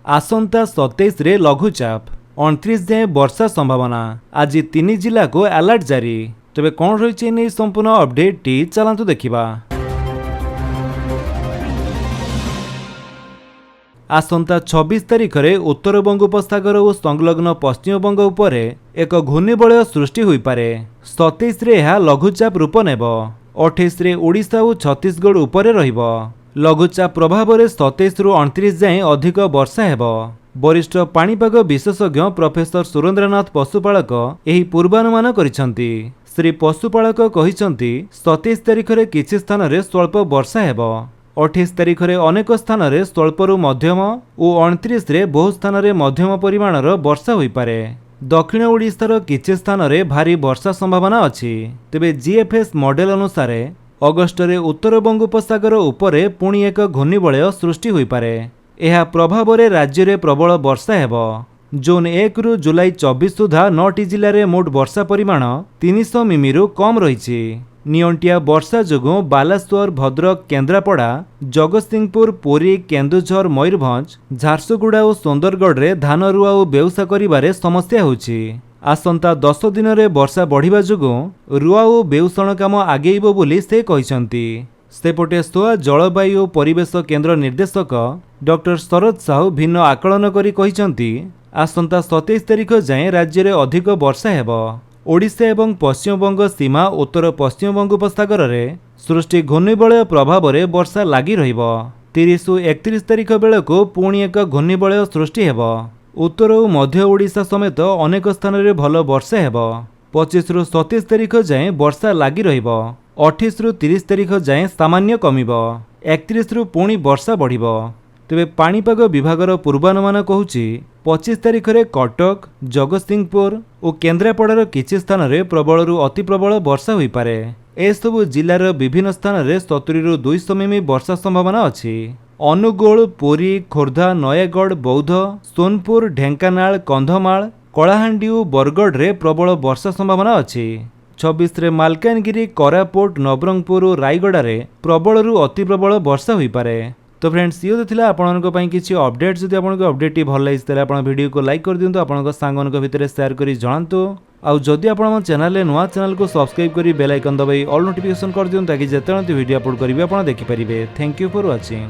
ଆସନ୍ତା 27ରେ ଲଘୁଚାପ, 29 ଯାଏଁ ବର୍ଷା ସମ୍ଭାବନା। ଆଜି ତିନି ଜିଲ୍ଲାକୁ ଆଲର୍ଟ ଜାରି। ତେବେ କ'ଣ ରହିଛି ଏ ନେଇ ସମ୍ପୂର୍ଣ୍ଣ ଅପଡେଟଟି, ଚାଲନ୍ତୁ ଦେଖିବା। ଆସନ୍ତା 26 ତାରିଖରେ ଉତ୍ତର ବଙ୍ଗୋପସାଗର ଓ ସଂଲଗ୍ନ ପଶ୍ଚିମବଙ୍ଗ ଉପରେ ଏକ ଘୂର୍ଣ୍ଣିବଳୟ ସୃଷ୍ଟି ହୋଇପାରେ। 27ରେ ଏହା ଲଘୁଚାପ ରୂପ ନେବ। 28ରେ ଓଡ଼ିଶା ଓ ଛତିଶଗଡ଼ ଉପରେ ରହିବ। ଲଘୁଚାପ ପ୍ରଭାବରେ 27ରୁ 29 ଯାଏଁ ଅଧିକ ବର୍ଷା ହେବ। ବରିଷ୍ଠ ପାଣିପାଗ ବିଶେଷଜ୍ଞ ପ୍ରଫେସର ସୁରେନ୍ଦ୍ରନାଥ ପଶୁପାଳକ ଏହି ପୂର୍ବାନୁମାନ କରିଛନ୍ତି। ଶ୍ରୀ ପଶୁପାଳକ କହିଛନ୍ତି, 27 ତାରିଖରେ କିଛି ସ୍ଥାନରେ ସ୍ୱଳ୍ପ ବର୍ଷା ହେବ। 28 ତାରିଖରେ ଅନେକ ସ୍ଥାନରେ ସ୍ୱଳ୍ପରୁ ମଧ୍ୟମ ଓ 29ରେ ବହୁ ସ୍ଥାନରେ ମଧ୍ୟମ ପରିମାଣର ବର୍ଷା ହୋଇପାରେ। ଦକ୍ଷିଣ ଓଡ଼ିଶାର କିଛି ସ୍ଥାନରେ ଭାରୀ ବର୍ଷା ସମ୍ଭାବନା ଅଛି। ତେବେ ଜିଏଫ୍ଏସ୍ ମଡେଲ ଅନୁସାରେ ଅଗଷ୍ଟରେ ଉତ୍ତର ବଙ୍ଗୋପସାଗର ଉପରେ ପୁଣି ଏକ ଘୂର୍ଣ୍ଣିବଳୟ ସୃଷ୍ଟି ହୋଇପାରେ। ଏହା ପ୍ରଭାବରେ ରାଜ୍ୟରେ ପ୍ରବଳ ବର୍ଷା ହେବ। ଜୁନ୍ 1ରୁ ଜୁଲାଇ 24 ସୁଦ୍ଧା ନଅଟି ଜିଲ୍ଲାରେ ମୋଟ ବର୍ଷା ପରିମାଣ 300 ମିମିରୁ କମ୍ ରହିଛି। ନିଅଣ୍ଟିଆ ବର୍ଷା ଯୋଗୁଁ ବାଲେଶ୍ୱର, ଭଦ୍ରକ, କେନ୍ଦ୍ରାପଡ଼ା, ଜଗତସିଂହପୁର, ପୁରୀ, କେନ୍ଦୁଝର, ମୟୂରଭଞ୍ଜ, ଝାରସୁଗୁଡ଼ା ଓ ସୁନ୍ଦରଗଡ଼ରେ ଧାନ ରୁଆ ଓ ବେଉସା କରିବାରେ ସମସ୍ୟା ହେଉଛି। ଆସନ୍ତା 10 ଦିନରେ ବର୍ଷା ବଢ଼ିବା ଯୋଗୁଁ ରୁଆ ଓ ବେଉଷଣ କାମ ଆଗେଇବ ବୋଲି ସେ କହିଛନ୍ତି। ସେପଟେ ସୋଆ ଜଳବାୟୁ ଓ ପରିବେଶ କେନ୍ଦ୍ର ନିର୍ଦ୍ଦେଶକ ଡକ୍ଟର ଶରଦ ସାହୁ ଭିନ୍ନ ଆକଳନ କରି କହିଛନ୍ତି, ଆସନ୍ତା 27 ତାରିଖ ଯାଏଁ ରାଜ୍ୟରେ ଅଧିକ ବର୍ଷା ହେବ। ଓଡ଼ିଶା ଏବଂ ପଶ୍ଚିମବଙ୍ଗ ସୀମା ଉତ୍ତର ପଶ୍ଚିମ ବଙ୍ଗୋପସାଗରରେ ସୃଷ୍ଟି ଘୂର୍ଣ୍ଣିବଳୟ ପ୍ରଭାବରେ ବର୍ଷା ଲାଗି ରହିବ। 30 ଓ 31 ତାରିଖ ବେଳକୁ ପୁଣି ଏକ ଘୂର୍ଣ୍ଣିବଳୟ ସୃଷ୍ଟି ହେବ। ଉତ୍ତର ଓ ମଧ୍ୟ ଓଡ଼ିଶା ସମେତ ଅନେକ ସ୍ଥାନରେ ଭଲ ବର୍ଷା ହେବ। 25ରୁ 27 ତାରିଖ ଯାଏଁ ବର୍ଷା ଲାଗି ରହିବ। 28ରୁ 30 ତାରିଖ ଯାଏଁ ସାମାନ୍ୟ କମିବ। 31ରୁ ପୁଣି ବର୍ଷା ବଢ଼ିବ। ତେବେ ପାଣିପାଗ ବିଭାଗର ପୂର୍ବାନୁମାନ କହୁଛି, 25 ତାରିଖରେ କଟକ, ଜଗତସିଂହପୁର ଓ କେନ୍ଦ୍ରାପଡ଼ାର କିଛି ସ୍ଥାନରେ ପ୍ରବଳରୁ ଅତି ପ୍ରବଳ ବର୍ଷା ହୋଇପାରେ। ଏସବୁ ଜିଲ୍ଲାର ବିଭିନ୍ନ ସ୍ଥାନରେ 70ରୁ 200 ମିମି ବର୍ଷା ସମ୍ଭାବନା ଅଛି। ଅନୁଗୋଳ, ପୁରୀ, ଖୋର୍ଦ୍ଧା, ନୟାଗଡ଼, ବୌଦ୍ଧ, ସୋନପୁର, ଢେଙ୍କାନାଳ, କନ୍ଧମାଳ, କଳାହାଣ୍ଡି ଓ ବରଗଡ଼ରେ ପ୍ରବଳ ବର୍ଷା ସମ୍ଭାବନା ଅଛି। 26ରେ ମାଲକାନଗିରି, କୋରାପୁଟ, ନବରଙ୍ଗପୁର ଓ ରାୟଗଡ଼ାରେ ପ୍ରବଳରୁ ଅତି ପ୍ରବଳ ବର୍ଷା ହୋଇପାରେ। ତ ଫ୍ରେଣ୍ଡସ୍, ଇଏ ତ ଥିଲା ଆପଣଙ୍କ ପାଇଁ କିଛି ଅପଡେଟ୍। ଯଦି ଆପଣଙ୍କୁ ଅପଡେଟ୍ଟି ଭଲ ଲାଗିଛି, ତାହେଲେ ଆପଣ ଭିଡ଼ିଓକୁ ଲାଇକ୍ କରିଦିଅନ୍ତୁ, ଆପଣଙ୍କ ସାଙ୍ଗମାନଙ୍କ ଭିତରେ ସେୟାର କରି ଜଣାନ୍ତୁ। ଆଉ ଯଦି ଆପଣ ଆମ ଚ୍ୟାନେଲରେ ନୂଆ, ଚ୍ୟାନେଲକୁ ସବସ୍କ୍ରାଇବ୍ କରି ବେଲ୍ ଆଇକନ୍ ଦବାଇ ଅଲ୍ ନୋଟିଫିକେସନ୍ କରିଦିଅନ୍ତୁ, ତାକି ଯେତେବେଳେ ଭିଡ଼ିଓ ଅପଲୋଡ଼ କରିବେ ଆପଣ ଦେଖିପାରିବେ। Thank you for watching.